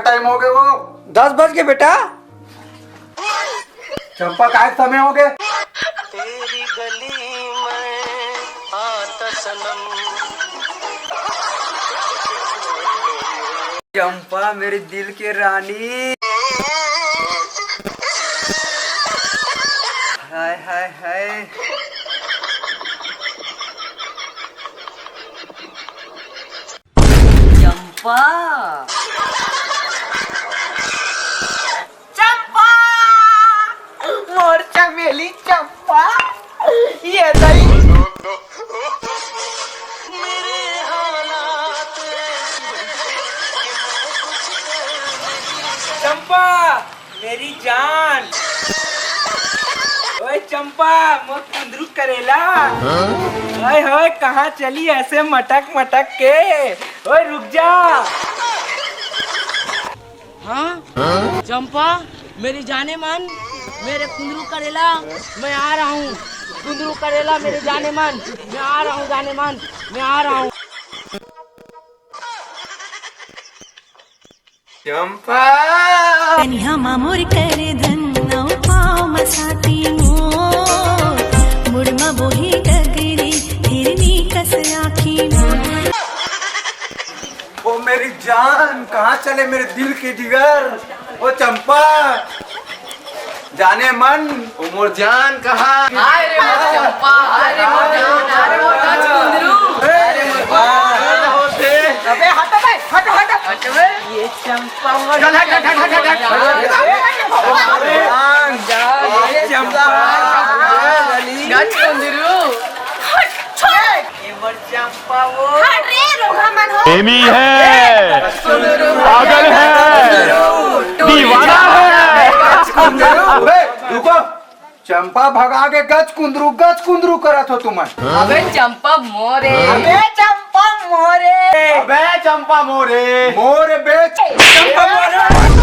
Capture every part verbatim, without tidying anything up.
Time हो गए वो। दस बज के बेटा। चंपा, काय समय हो गए? चंपा, मेरे दिल के रानी। हाय, हाय, हाय। चंपा। चंपा, मोर चमेली चंपा, ये दई। चंपा, मेरी जान। ओए चंपा, मोर कुंदरू करेला। ओए होए, कहाँ चली ऐसे मटक मटक के? ओए रुक जा। हाँ? चंपा, मेरी जाने मन, मेरे कुंदरू करेला, मैं आ रहा हूँ। कुंदरू करेला, मेरे जाने मन, मैं आ रहा हूँ, जाने मन, मैं आ रहा हूँ। चंपा। कनिहा मा मोर कर धन, अउ पाँव म साटी मोर, मुड़ म बोही गगरी, हिरनी कस आँखी मोर। ओ मेरी जान, कहाँ चले मेरे दिल के जिगर? ओ चंपा, जाने मन, ओ मोर जान कहाँ? हाय रे मोर चंपा, हाय रे मोर जान, हाय रे मोर गच कुंदरू। अबे हट बे, हट, हट। हट बे। ये चंपा मोर चल, हट, हट, हट, हट, हट। ओ मोर जान, ये चंपा। गच कुंदरू। हट, छोड़। ये मोर चंपा वो। हट रे, रोगहा मन हो। प्रेमी है, पागल है, दीवाना है। ए, रुको। चंपा भगा के गच कुंदरू, गच कुंदरू करत हो तुमन। अबे चंपा मोरे। अबे चंपा मोरे। अबे चंपा मोरे। मोरे बे चंपा मोरे।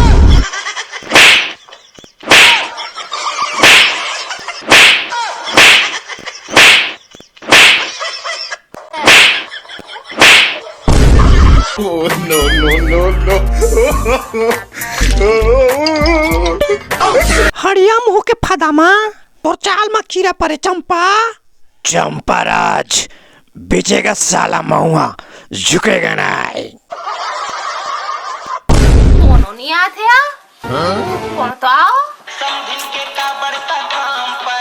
Oh, no, no, no, no। हड़िया मुंह के फदामा, तोर चाल म कीरा परे चंपा। चंपाराज, बिचेगा साला महुआ, झुकेगा नहीं। कोनो नहीं आथे आ? कोन तो आओ?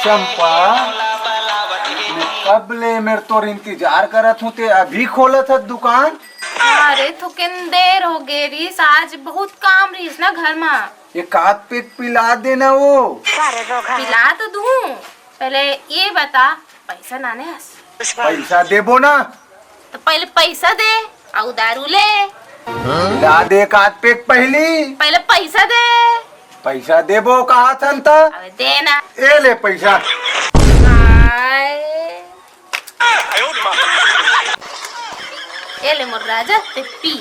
चंपा, मैं कब ले मेर तोर इंतजार करत हूँ, ते अभी खोलत हस दुकान? अरे थोकिन देर हो गे रिस, आज बहुत काम रिस ना घर मा। एक आध पेग पिला देना वो। पिला तो दूँ, पहले ये बता, पैसा नाने हस? पैसा देबो ना। तो पहले पैसा दे, अउ दारू ले। पिला दे एक आध पेग पहली। पहले पैसा दे। पैसा देबो कहा थन त? अबे दे ना। ए ले पैसा। हाय। ए ले मोर राजा, ते पी।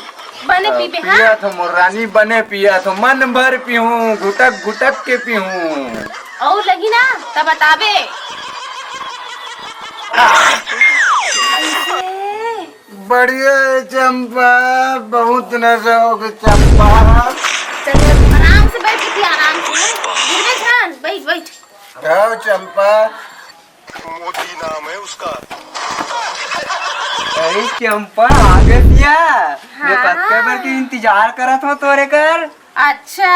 बने पीबे, हाँ? पिया थो मोर रानी, बने पिया थो, मन भर पीहूँ, घुटक घुटक के पीहूँ। अउ लगी ना, त बताबे। बढ़िया है चंपा, बहुत नशा हो गया चंपा। चल, आराम से बैठ के, आराम से। गिरबे झन, बैठ, बैठ। आओ चंपा। मोदी नाम है उसका। अरे चंपा, आ गए पिया। मैं हाँ। कतका बेर के इंतजार करत हूँ तोरे कर। अच्छा।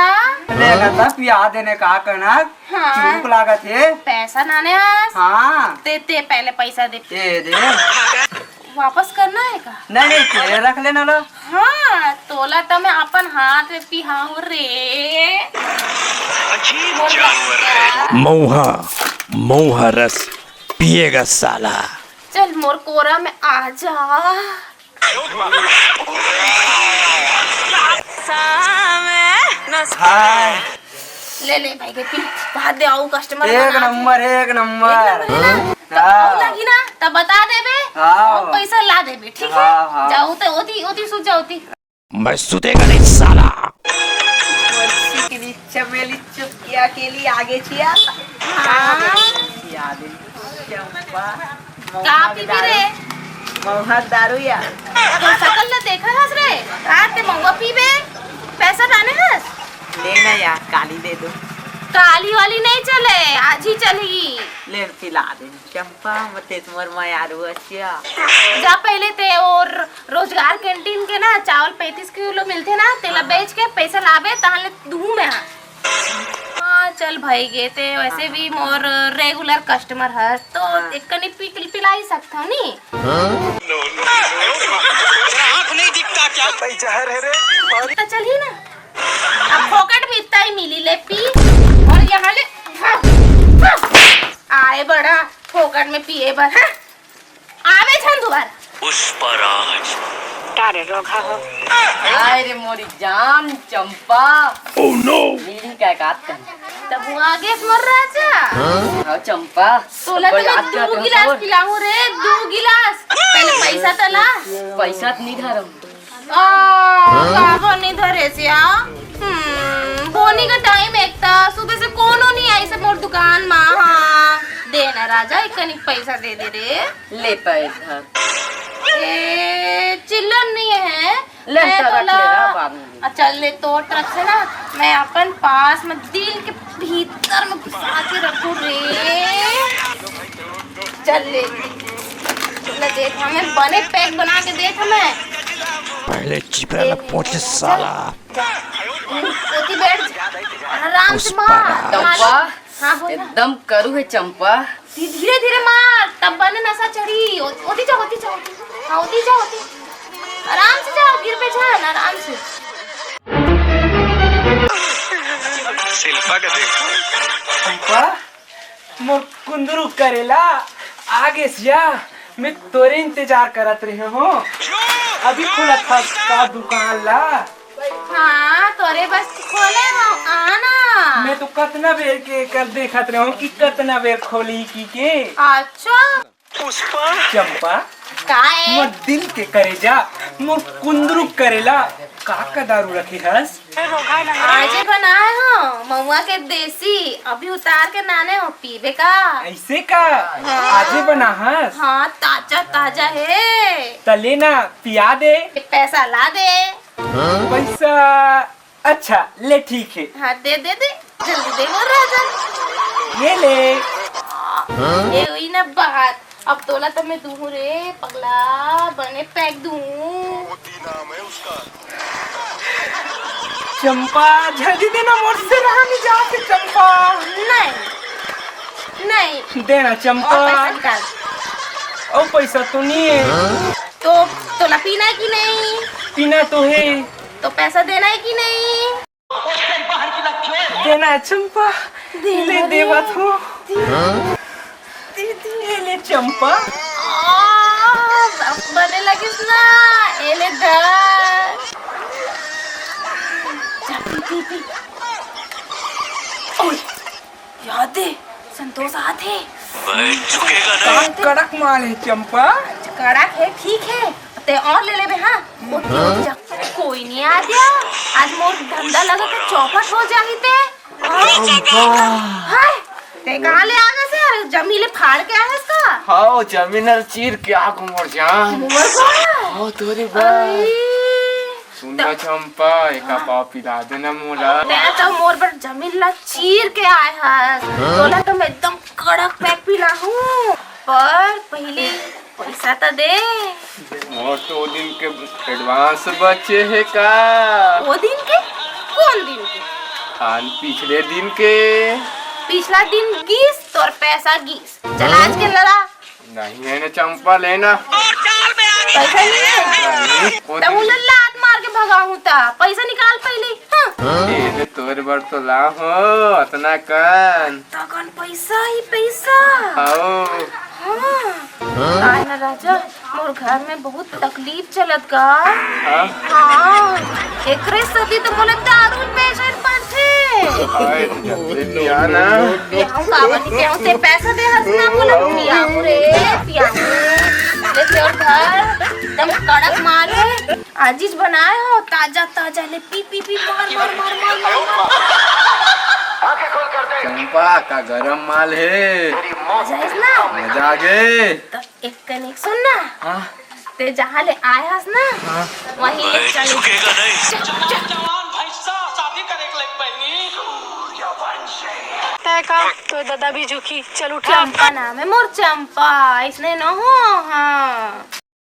ले ना त पिया देने का कनक। हाँ। चुप लागत हे। पैसा नाने आस। हाँ। ते, ते पहले पैसा दे। ए दे। वापस करना है का? नहीं, नहीं, तेरे रख लेना ला। हाँ, तोला त मैं अपन हाथ में पिहाऊं रे। अजीब जानवर है। मऊहा, मऊहा रस पिएगा साला। चल मोर कोरा में आ जा। हाय। ले, ले भाई के पी, भात दे, आऊ कस्टमर एक नंबर, एक नंबर। एक नंबर है ना? तो हाँ। आऊ लगी ना, तब बता देबे, हाँ। आऊ पैसा ला देबे, ठीक है? हाँ, हाँ। जाऊ तो ओती, ओती सुत जाऊ ओती। मैं सुतेगा नहीं साला। चमेली चुपकिया के लिए आगे चिया। हाँ। याद है। चंपा। का पीबे रे? महुआ दारू या। तो सकल न देखा हस रे। रात के महुआ पीबे। पैसा लाने हस? ले ना यार, काली दे दो। काली वाली नहीं चले, आज ही चलही। ले पिला दे चंपा, मते तुम्हार मयारू असिया। जा पहले ते और रोजगार कैंटीन के ना चावल पैंतीस किलो मिलथे ना, तेला बेच के पैसा लाबे, तहां ले दूहूं मैं। हाँ, चल भाई गे, ते वैसे भी मोर रेगुलर कस्टमर हस, तो हाँ। एक कनी पी, पी, पिला ही सकथव नी। आँख नहीं दिखता क्या? भाई जहर है रे। त चलही ना, अब फोकट में इतना ही मिली, ले पी। और यहाँ ले, हाँ, हाँ, आए बड़ा फोकट में पिए बर, हाँ? आवे झन दुबारा। पुष्पराज। का रे रोगहा हो? आय रे मोरी जान चंपा। Oh no! मिली का कात कन। तब वो आगे मोर राजा। हाँ चंपा। तोला तो मैं दू गिलास पिलाऊं रे, दू गिलास। पहले पैसा त ला। पैसा त नहीं धरम। आ, काबर नहीं धरे से आ? हम्म, बोनी का टाइम एक था, सुबह से कोनो नहीं आई से मोर दुकान मा। हाँ, दे ना राजा, एक कनिक पैसा दे दे रे। ले पैसा। ए, चिल्लर नहीं है। ले, मैं तो रख ले, रहा बाद में। अच्छा, ले, तोर तरफ से ना, मैं अपन पास में दिल के भीतर में घुसा के रखूं रे। चल ले, ले देत हमें बने पैक बना के देत हमें। पहले चिपरा ला पोछ ले, साला। ओती बैठ जा। आराम से मार। चंपा, हाँ, बोल ना। एकदम करू है चंपा। धी-, धीरे धीरे मार, तब बने नशा चढ़ी। ओ-, ओती जा, ओती जा, ओती। हाँ, ओती जा, ओती। आराम से जाओ, गिर पे जान, आराम से। शिल्पा का देखो। चंपा, मोर कुंदरू करेला, आगे सिया, मैं तोरे इंतजार करत रहे हूँ। अभी खुला था का दुकान ला। हाँ, तोरे बस खोले हो, आना। मैं तो कतना बेर के कर देखत रहे हूँ कि कतना बेर खोली की के। अच्छा। पुष्पा। चंपा। का ए? मोर दिल के करेजा, मोर कुंदरू करेला, का का दारू रखे हस? आजे बनाए हो महुआ के देसी, अभी उतार के नाने हो, पीबे का? ऐसे का? हाँ। आजे बना हस? हाँ, ताजा ताजा है। त ले ना, पिया दे। ये पैसा ला दे। पैसा? अच्छा, ले ठीक है। हाँ, दे, दे, दे। जल्दी दे मोर राजा। ये ले। ये हुई ना बात। अब तोला तो मैं दूहूं रे पगला, बने पैक दूहूं। चंपा, जल्दी देना, मोर से रहा नहीं जाते, चंपा। नहीं, नहीं। देना, चंपा। और पैसा निकाल। और पैसा तो नहीं है। तो, तोला पीना है कि नहीं? पीना तो है। तो पैसा देना है कि नहीं? देना है चंपा। देना ले रे। देवा तो। दे, दे, ले ले चंपा। आ, अब बने लगिस ना। ए ले धर। जा, पी, पी, पी। ओए, याद है, संतोष आत हे। मैं झुकेगा नहीं। का कड़क माल है चंपा। कड़क है, ठीक है, ते और ले लेबे, हाँ? ओती, ओती जा। कोई नहीं आ गया। आज मोर धंधा लगा के चौपट हो जाही ते। हाय, ते कहाँ ले आ गए से? जमीन ले फाड़ के आए हस का? हाँ, जमीन ल चीर के आ गो मोर जान। मोर जान? हाँ, तोरे बर। अरे। सुन ना चंपा, एका पाव पिला देना मोला। मैं तो मोर बर जमीन ला चीर के आए हस। तोला तो मैं एकदम कड़क पैक पिलाहूँ, पर पहले पैसा तो दे। मोर तो वो दिन के एडवांस बचे हे का? वो दिन के? कौन दिन के? हाल पिछले दिन के। पिछला दिन गीस, तोर पैसा गीस। चल आज के लड़ा। नहीं है ना चंपा, लेना। पैसा नहीं है? नहीं। तब उन्हें लात मार के भगाऊं ता। पैसा निकाल पहले। हाँ। ये तोर बर तो ला हो, अतना कन। तगन पैसा ही पैसा। आओ। हाँ। काय ना राजा, मोर घर में बहुत तकलीफ चलत का। हाँ? हाँ। एकरे सदी तो मोला दारू बेचन पड़थे। हाय, जल्दी पिया ना। पियाऊँ का बनी, पियाऊँ ते पैसा दे हस ना, मोला पियाऊँ रे, पियाऊँ। ले तोर घर एकदम कड़क माल है। आजीज बनाए हो, ताजा ताजा ले पी, पी, पी, मार, मार, मार। चंपा का गरम माल है। मजा आइस ना? मजा आ गे। तो एक कनिक सुन ना। हाँ। ते जहाँ ले आए हस ना, हाँ। वहीं ले चल। झुकेगा नहीं। चल, चल, चल। तय का, तो दादा भी झुकी। चल उठ। चंपा नाम है मोर, चंपा, इसने न हो। हाँ।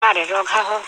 अरे रोगहा हो।